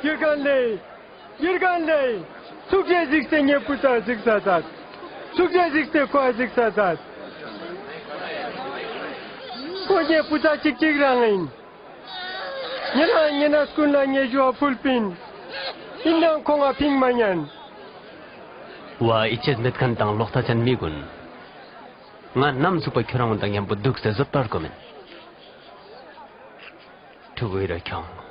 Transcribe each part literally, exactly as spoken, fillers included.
ཡུལ་ཁན་ལེ། ཡུལ་ཁན་ལེ། ཚུགས་རྗེས་གཟིགས་ཏེ་ངའི་བུ་ཚ་གཟིགས་ས་ཛད། ཚུགས་རྗེས་གཟིགས་ཏེ་ཁོའ་གཟིགས་ས་ཛད། ཁོ་ངའི་བུ་ཚ་ཅིག་ཅིག་རང་ཨིན། ཉེ་རང་ཉེ་རང་སྐུན་ལ་ངའི་ཞུ་བ་ཕུལ་པིན། ཨིན་ནའང་ཁོང་ང་ཕིང་མ་ཉན། ཝ་ཨི་ཅེས་མེད་ཁན་དང་ལོག་ལྟ་ཅན་མི་གུན། ང་ནམ་ཚུག་པ་ཁྱོ་རང་གུན་དང་ཉམ་པོ་དུགས་ཏེ་ཟོད་པར་གོ་མེན། ཕྲུ་གུའི་ར་ཁྱོང་།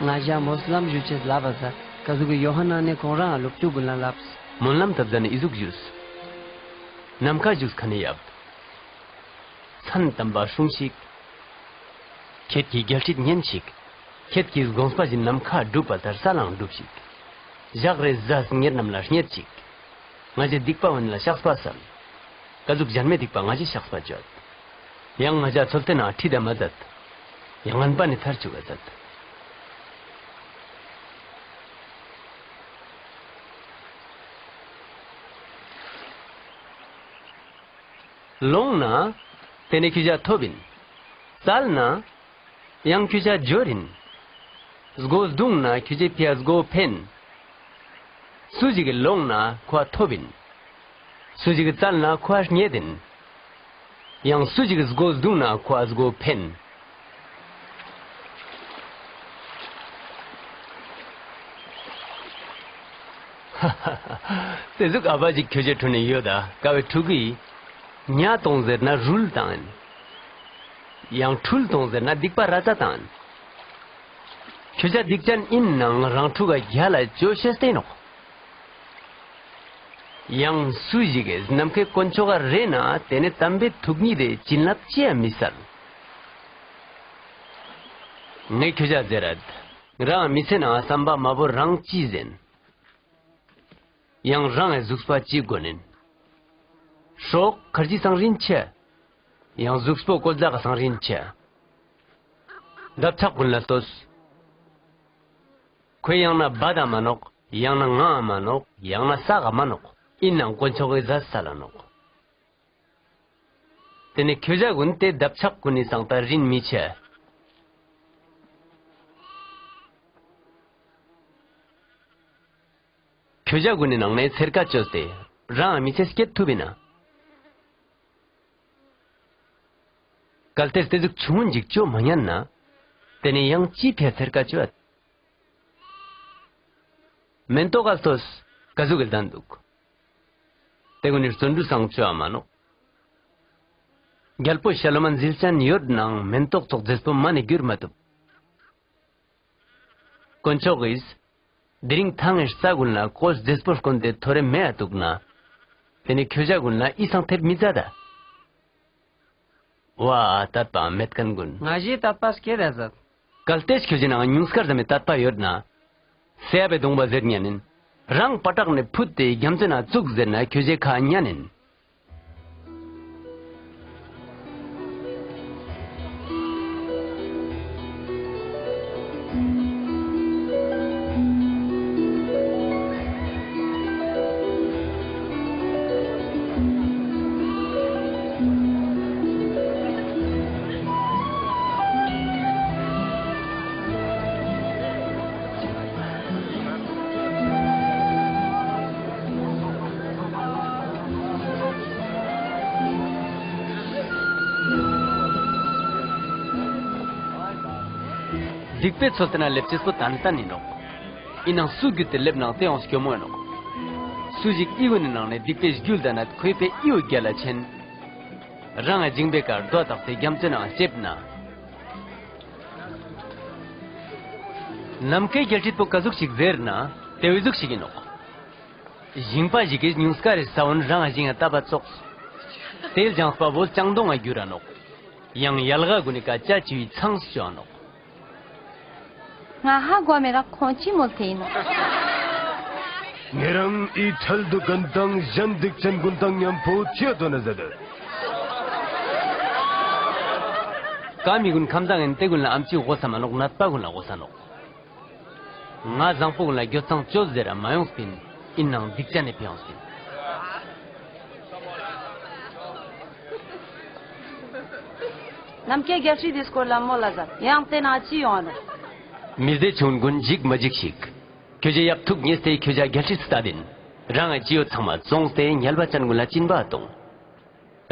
ང་ཞའ་སྨོན་ལམ་ཞུ་ཅེས་ལབ་བ་ཟ། ཀ་ཟུག་གི་ཡོ་ཧཱ་ནན་ནི་ཁོང་རང་ང་ལོབ་ཅུག་གུན་ལ་ལབས། སྨོན་ལམ་ཏབ་ཟ་ནེ་ཨི་ཟུག་ཞུས། ནམ་ཁའ་ཞུགས་ཁན་ནི་ཡབ། མཚན་དམ་པ་སྲུངས་ཤིག། ཁྱེད་ཀྱི་གྱལ་སྲིད་ཉན་ཞིག། ཁྱེད་ཀྱི་དགོངས་པ་བཞིན་ནམ་ཁའ་གྲུབ་པ་ལྟར་ས་ལའང་གྲུབ་ཤིག། ཞག་རེ་ཟས་ཉེར་རྣམས་ལ་རྙེད་ཅིག། ང་ཞའི་སྡིག་པ་བོ་ནི་ལ་བཤགས་པ་སལ། ཀ་ཟུག་ཞན་མའེ་སྡིག་པ་ང་ཞའེ་བཤགས་པ་ཅོད། ཡང་ང་ཞའ་ཚོལ་ཏེ་ན་ཁྲིད་ད་མ་ཛད། ཡང་ངན་པ་ནེ་ཐར་ཅུག་ག་ཛད། ལོངས་ན་ཏེ་ནེ་ཁྱོ་ཞའ་ཐོབ་ཨིན། ཙལ་ན་ཡང་ཁྱོ་ཞའ་ཇོར་ཨིན། སྒོ་རྡུང་ན་ཁྱོ་ཞའེ་ཕིའ་སྒོ་ཕེན། སུ་ཞིག་གི་ལོངས་ན་ཁོའ་ཐོབ་ཨིན། སུ་ཞིག་གི་ཙལ་ན་ཁོའ་རྙེད་ཨིན། ཡང་སུ་ཞིག་གི་སྒོ་རྡུང་ན་ཁོའ་སྒོ་ཕེན། ཧ་ཧ་ཧ། ཏེ་ཟུག་ཨ་བ་ཞིག་ཁྱོ་ཞའེ་ཕྲོ་ནེ་ཡོད་ད། ཀ་བོའེ་ཕྲུ་གུའི་ཉ་ཏོང་ཟེར་ན་རུལ་ཏང་ཨིན། ཡང་ཁྲུལ་ཏོང་ཟེར་ན་སྡིག་པ་ར་ཙ་ཏང་ཨིན། ཁྱོ་ཞ་སྡིག་ཅན་ཨིན་ནའང་རང་ཕྲུ་གུའ་གྱལ་ལ་ཅོ་ཤེས་ཏེ་ནོག། ཡང་སུ་ཞིག་གི་ནམ་ཁའེ་དཀོན་མཆོག་ག་རེ་ན་ཏེ་ནེ་དམ་པའེ་ཐུག་ཉིད་དི་ཅིན་ལབས་ཅིའ་མི་སལ། ངའེ་ཁྱོ་ཞའ་ཟེར་རད། རང་མི་ཚེ་ནང་སམ་པ་མ་བོ་རང་ཅི་ཟེན། ཡང་རང་ངི་ཟུགས་པོའ་ཅི་གོ་ནན། སྲོག་ཁར་ཇི་སང་རིན་ཆེ། ཡང་ཟུགས་པོ་ཀོ་ཛ་ག་སང་རིན་ཆེ། དབ་ཆག་གུན་ལ་ལྟོས། ཁོའེ་ཡང་ན་བ་དང་མ་ནོག། ཡང་ན་ངའ་མ་ནོག། ཡང་ན་ས་ག་མ་ནོག། ཨིན་ནའང་དཀོན་མཆོག་གི་ཟ་ས་ལ་ནོག། ཏེ་ནེ་ཁྱོ་ཞ་གུན་ཏེ་དབ་ཆག་གུན་ནི་སང་ཏ་རིན་མི་ཆེ། ཁྱོ་ཞ་གུན་ནི་ནང་ནེ་ཚེར་ཀ་ཅོས་ཏེ་རང་མི་ཚེ་སྐྱེད་ཐུབ་ཨིན་ན། གལ་ཏེ་ཏེ་ཟུག་ཆུང་ངུན་ཞིག་ཅོ་མ་ཉན་ན། ཏེ་ནེ་ཡང་ཅི་ཕིའ་ཚེར་ཀ་ཅོ་ཨད། མེན་ཏོག་ག་ལྟོས་ཀ་ཟུག་གི་ལྡན་དུག། ཏེ་གུན་ནི་རྩོན་གྲུས་སང་ཅོའ་མ་ནོག། གྱལ་པོ་ཤ་ལོ་མོན་ཟིལ་ཅན་ཡོད་ནའང་མེན་ཏོག་ཙོགས་ཛེས་པོ་མ་ནེ་གྱུར་མ་ཐུབ། དཀོན་མཆོག་གི་དེ་རིང་ཐང་ངི་རྩྭ་གུན་ལ་ཀོས་ཛེས་པོ་སྐོན་ཏེ་ཐོ་རེ་མེའ་དུག་ན། ཏེ་ནེ་ཁྱོ་ཞ་གུན་ལ་འི་སང་ཐེབས་མི་ཛད་ད། ཝ་ཏད་པ་མེད་ཁན་གུན། ང་ཞའེ་ཏད་པ་སྐྱེད་ད་ཟད། གལ་ཏེ་ཁྱོ་ཞའེ་ནང་ང་ཉུངས་དཀར་ཙམ་མི་ཏད་པ་ཡོད་ན། སེའ་བའེ་གདོང་པ་ཟེར་ཉན་ཨིན། རང་པ་ཏྲག་ནེ་ཕུད་དེ་གྱམ་ཙེ་ནང་ཙུགས་ཟེར་ན་ཁྱོ་ཞའེ་ཁ་ཉན་ཨིན། སྡིག་པའི་ཚོད་ལྟ་ན་ལེབ་ཅེས་པོ་ཏན་ཏན་ཨིན་ནོག། ཨིན་ནའང་སུ་གྱུད་དེ་ལེབ་ནའང་ཏེ་ཡོང་སྐྱོ་མོ་ཨིན་ནོག། སུ་ཞིག་འི་བོ་ནི་ནང་ནེ་སྡིག་པའི་རྒྱུད་ལྡན་ན་ཁོའི་ཕིའ་འི་བོ་རྒྱལ་ལ་ཆེན། རང་ངི་ཇིང་པའི་ཀ་རྡོ་ཏགས་ཏེ་རྒྱ་མཚོའི་ནང་ང་ལྕེབ་ན། ནམ་ཁའེ་རྒྱལ་སྲིད་པོ་ཀ་ཟུག་ཞིག་ཟེར་ན་ཏེ་བོ་ཟུག་ཞིག་ཨིན་ནོག། ཞིང་པ་ཞིག་གི་ཉུང་སྐར་རི་ས་བོན་རང་ངི་ཞིང་ང་ཏབ་པ་ཙོགས། ཏེ་ལྗང་པ་བོ་ལྕང་སྡོང་ང་གྱུར་ར་ནོག། ཡང་ཡལ་ག་གུན་ནི་ཀ་ཅ་ཅི་བོའེ་ཚང་ཅོ་འ་ནོག། ང་ཧ་གོ་མེད་ད་ཁོང་ཅི་མོལ་ཏེ་ཨིན་ནོག། ཉེ་རང་འི་ཁྲལ་དུ་གུན་དང་ཞན་སྡིག་ཅན་གུན་དང་ཉམ་པོ་ཅི་ཡ་དོ་ན་ཟེར་ཏེ། ཀ་མི་གུན་ཁམས་བཟང་ཨིན་ཏེ་གུན་ལ་ཨམ་ཆི་གོས་ས་མ་ནོག། ནད་པ་གུན་ལ་གོས་ས་ནོག། ང་ཟང་པོ་གུན་ལ་གྱོད་ཚངས་ཅོས་ཟེར་ར་མ་ཡོངས་པིན། ཨིན་ནའང་སྡིག་ཅན་ནི་ཕིའ་ཡོངས་པིན། ནམ་ཁའེ་རྒྱལ་སྲིད་དི་སྐོར་ལ་མོལ་ལ་ཟ། ཡང་ཏེ་ནང་ཅི་ཡོང་ནོག། མི་སྡེ་ཆུང་གུན་ཞིག་མ་ཞིག་ཞིག། ཁྱོ་ཞའེ་ཡབ་ཐུགས་ཉེས་ཏེ་ཁྱོ་ཞའ་རྒྱལ་སྲིད་སྟད་ཨིན། རང་ངི་ཅི་ཡོད་ཚང་མ་ཙོངས་ཏེ་ཉལ་བ་ཅན་གུན་ལ་སྦྱིན་པ་ཏོང་།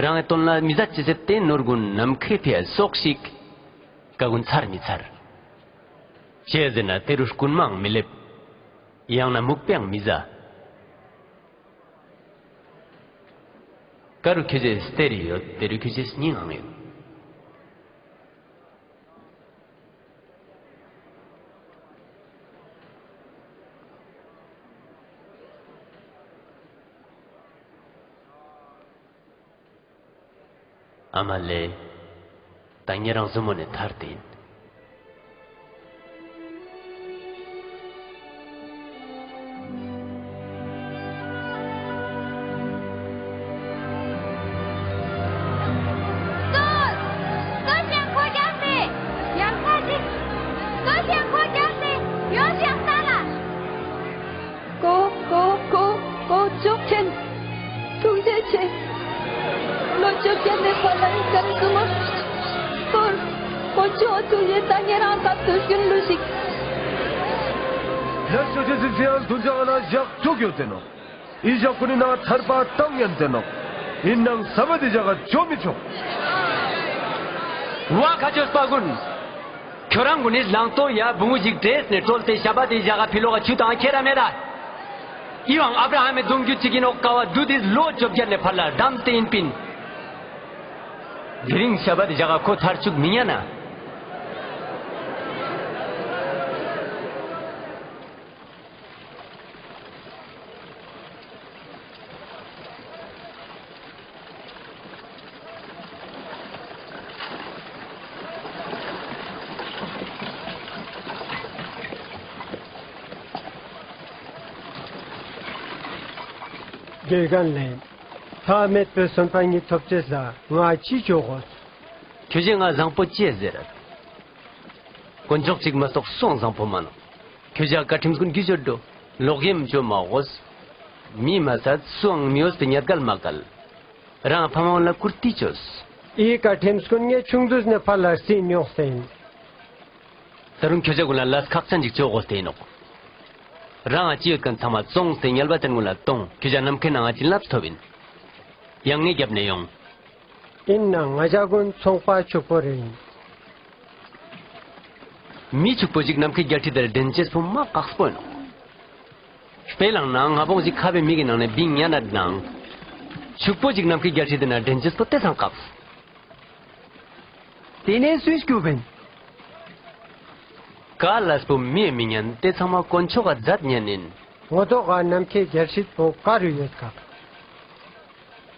རང་ངི་དོན་ལ་མི་ཟད་ཅེས་སི་ཏེ་ནོར་གུན་ནམ་ཁའེ་ཕིའ་སོགས་ཤིག། ཀ་གུན་ཚར་མི་ཚར། ཅིའ་ཟེར་ན་ཏེ་རུ་རྐུན་མའང་མི་ལེབ། ཡང་ན་མུག་པའང་མི་ཟ། ཀ་རུ་ཁྱོ་ཞའེ་སྟེར་ཡོད་ཏེ་རུ་ཁྱོ་ཞའེ་སྙིང་ངང་ཡོད། ཨ་མ་ལེ། ད་ཉེ་རང་ཟུར་མོ་ནེ་ཐར་ཏེ་ཨིན། ཀོ་ཀོ་ཀོ་ཀོ་ཅོག་ཆེན། ཐུགས་རྗེ་ཆེ། ལོ་བཅོ་བརྒྱད་ནེ་ཕར་ལ་ཨིན་ཀ་ནི་ཀུ་མོ། ཏོར། ཀོ་ཅོག་ཐུགས་རྗེ་ད་ཉེ་རང་ད་ཐུགས་རྒྱུན་ལུས་ཤིག། ལོ་བཅོ་བརྒྱད་ཟེར་ཅེས་ཡང་ཐུགས་རྗེ་ང་ན་ཞག་ཐུག་ཡོད་ཏེ་ནོག། འི་ཞག་གུན་ནི་ནང་ང་ཐར་པ་ཏང་ཉན་ཏེ་ནོག། ཨིན་ནའང་ས་བ་དི་ཞག་ག་ཅོ་མི་ཆོག། ཝ་ཁ་ཆོས་པ་གུན། ཁྱོ་རང་གུན་ནི་ལང་ཏོ་ཡ་བུ་མོ་ཞིག་དྲེས་ནེ་ཀྲོལ་ཏེ་ཤ་བད་དི་ཞག་ག་ཕི་ལོག་ག་ཆུ་ཏང་ཁྱེར་ར་མེད་ད། འི་བོའང་ཨབ་ར་ཧམ་མི་གདུང་རྒྱུད་ཅིག་ཨིན་ནོག། ཀ་བོ་དུད་དི་ལོ་བཅོ་བརྒྱད་ནེ་ཕར་ལ་རྡམས་ཏེ་ཨིན་པིན། དེ་རིང་ཤ་བད་དི་ཞག་ག་ཁོ་ཐར་ཅུག་མི་ཉན་ན། དགེ་རྒན་ལེ། མཐའ་མེད་པའི་སོན་པ་ཉིད་ཐོབ་ཅེས་ལ་ང་ཅི་ཅོ་གོས། ཁྱོ་ཞའེ་ང་ཟང་པོ་ཅིའ་ཟེར། དཀོན་མཆོག་ཅིག་མ་སོགས་སུའང་ཟང་པོ་མན་ནོག། ཁྱོ་ཞའ་ཀའ་ཁྲིམས་གུན་གྱུ་ཅོ་དྲོ། ལོག་གཡེམ་ཅོ་མ་གོས། མི་མ་སད་སུའང་མི་འོས་པའི་ཉེས་སྐལ་མ་ཀལ། རང་ཕ་མ་གུན་ལ་གུར་ཏི་ཅོས། འི་ཀའ་ཁྲིམས་གུན་ངའེ་ཆུང་དུས་ནེ་ཕར་ལ་རྩི་ཉོགས་ཏེ་ཨིན། ད་རུང་ཁྱོ་ཞ་གུན་ལ་ལས་ཁག་ཅན་ཞིག་ཅོ་གོས་ཏེ་ཨིན་ནོག། རང་ང་ཅི་ཡོད་ཁན་ཚང་མ་ཙོངས་ཏེ་ཉལ་བ་ཅན་གུན་ལ་ཏོང་། ཁྱོ་ཞ་ནམ་ཁའེ་ནང་ང་ཅིན་ལབས་ཐོབ་ཨིན། ཡང་ངའེ་གྱབ་ནེ་ཡོང་། ཨིན་ནའང་ང་ཞ་གུན་ཚོང་པ་ཕྱུག་པོ་རེ་ཨིན། མི་ཕྱུག་པོ་ཞིག་ནམ་ཁའེ་གྱལ་སྲིད་དི་ལ་དྲེན་ཅེས་པོ་མ་ཀགས་པོ་ཨིན་ནོག། དཔེ་ལང་ན་ང་བོང་ཞིག་ཁ་བའེ་མིག་གི་ནང་ནེ་བིང་ཉན་ན་ནང་ཕྱུག་པོ་ཞིག་ནམ་ཁའེ་གྱལ་སྲིད་དི་ནང་དྲེན་ཅེས་པོ་ཏེ་སང་ཀགས། ཏེ་ནེ་སུའི་སྐྱུག་པིན། ཀ་ལས་པོ་མིའ་མི་ཉན། ཏེ་ཚང་མ་དཀོན་མཆོག་ག་ཛད་ཉན་ཨིན། ངོ་ཐོག་ག་ནམ་ཁའེ་གྱལ་སྲིད་པོ་ཀ་རུ་ཡོད་ཀགས།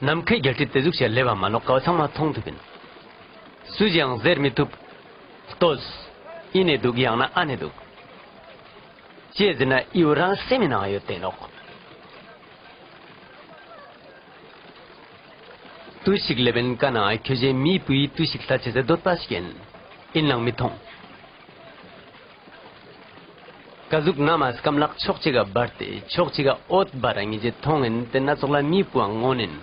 ནམ་ཁའེ་གྱལ་སྲིད་ཏེ་ཟུག་ཞིག་ལེབ་བ་མན་ནོག། ཀ་བོ་ཚང་མ་ཐོང་ཐུབ་ཨིན། སུ་ཞིག་ཡང་ཟེར་མི་ཐུབ། ལྟོས། འི་ནེ་དུག་ཡང་ན་ཨ་ནེ་དུག། ཅིའ་ཟེར་ན་འི་བོ་རང་སེམས་སི་ནང་ང་ཡོད་ཏེ་ནོག། ཏུས་ཤིག་ལེབ་ཨིན་ཀ་ནེ་ཁྱོ་ཞའེ་མིའི་བུའི་ཏུས་ཤིག་ལྟ་ཅེས་སི་དོད་པ་ཞིག་ཨིན། ཨིན་ནའང་མི་ཐོང་། ཀ་ཟུག་ན་མ་སྐམ་ལག་ཕྱོགས་ཅིག་ག་བར་ཏེ་ཕྱོགས་ཅིག་ག་འོད་འབར་ར་ཉེ་ཞའེ་ཐོང་ཨིན། ཏེ་ན་ཙོགས་ལ་མིའི་བུའང་ངོན་ཨིན།